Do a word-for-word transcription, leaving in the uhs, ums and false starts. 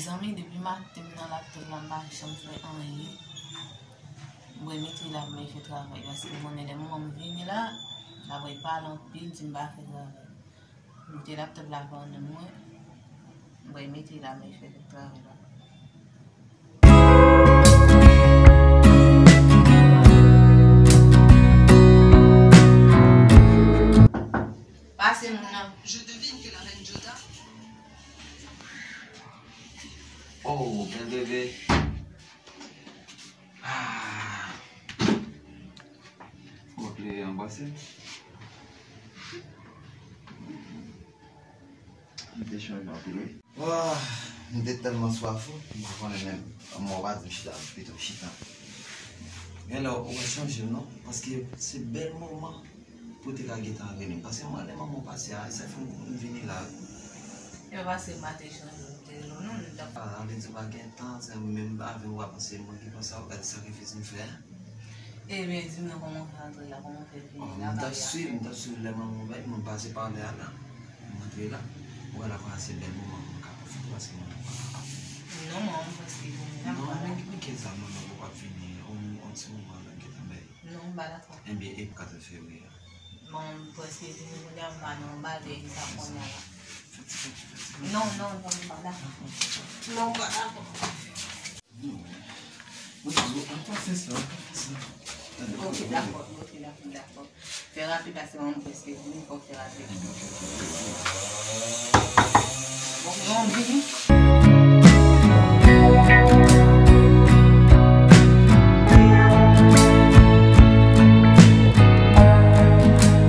Zanmi, depi maten m nan laptop la, m pa janm fè anyen. Mwen mete l ap mete travay, paske m konnen lè manman m vini la, l ap pale anpil, di m pa fè travay. M mete laptop la ban mwen, mwen mete l ap mete travay la. Pase moun nan. Je devine que la reine Jodha. Oh, bèl bebe. Ah. Mwen vle anbrase. M te chanje anpil, wi. Ah, m te tèlman swaf ou, m pa konnen menm. Mwen pa di m chita, pito chita. Gen lè ou pa chanje, non, paske se bèl moman pou te ka gentan rele m. Paske mwen, lè manman w pase a, se fè m vini la. E pa paske m pa te chanje, m te rele w, non, m t ap. Ah, ale di w pa gen tan, se menm avè w w ap panse mwen ki panse a w, gade sakrifis m fè. Ebyen, di m non, kòman w fè antre la, kòman w fè vini la, m t ap swiv, m t ap swiv lè manman w bay, mwen pase pa lè a la. M antre la. Ou wè la, kòman se bèl moman pou m ka pwofite, paske mwen pa ka. Non, manman m prèske vini la, m pa la. Non, men, men ki sa, manman w p ap vini, on, on ti moman la, gentan bay. Non, m pa dakò. Ebyen, e pou katòz fevriye a? Bon, m prèske vini kounye a, m pa nan yon bagay sa kounye a la. Non, non, non, m pa dakò. Non, m pa dakò. Non, men. Mwen di w, an pa fè sa, an pa fè sa. Ok, dakò, ok, dakò, dakò. Fè rapid, paske mwen prèske vini, fòk fè rapid. Ebyen, ok, ok, ok. Bon, non, vini.